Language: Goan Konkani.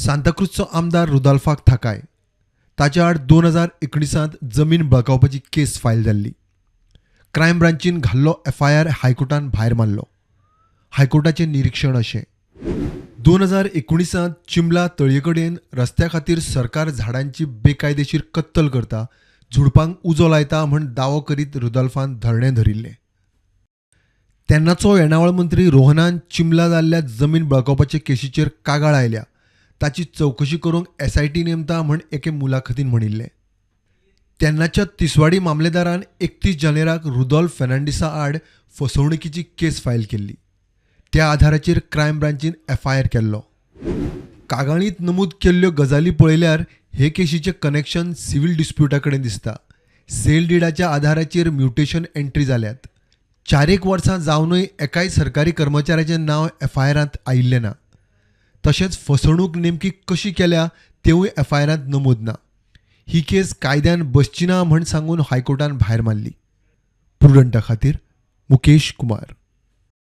सांताक्रूजचो आमदार रुदाल्फाक थाकाय. ताच्या आड 2019 जमीन बळकावपाची केस फायल जाल्ली. क्रायम ब्रांचीन घाल्लो एफआयआर हायकोर्टान भायर मारलो. हायकोर्टाचें निरीक्षण अशें: 2019 चिंबला तळये कडेन रस्त्या खातीर सरकार झाडांची बेकायदेशीर कत्तल करता, झुडपांक उजो लायता म्हण दावो करीत रुदाल्फान धरणें धरिल्लें. तेन्नाचो येणावळ मंत्री रोहनान चिंबला जाल्ल्या जमीन बळकावपाचे केशीचेर कागाळ आयल्या, ताची चवकशी करूंक एसआयटी नेमता म्हण एके मुलाखतीन म्हणिल्लें. तेन्नाच्या तिसवाडी मामलेदारान 31 जानेराक रुदोल्फ फेर्नांडीसा आड फसवणुकीची केस फायल केल्ली. त्या आधाराचेर क्रायम ब्रांचीन एफआयआर केल्लो. कागाळींत नमूद केल्ल्यो गजाली पळयल्यार हे केशीचें कनेक्शन सिव्हील डिस्प्युटा कडेन दिसता. सेल डिडाच्या आधाराचेर म्युटेशन एंट्री जाल्यात. 4-1 वर्सां जावनूय एकाय सरकारी कर्मचाऱ्याचें नांव एफआयआरांत आयिल्लें ना. तशेंच फसवणूक नेमकी कशी केल्या तेवूय एफआयआरांत नमूद ना. ही केस कायद्यान बसची ना म्हण सांगून हायकोर्टान भायर मारली. प्रुडंटा खातीर मुकेश कुमार.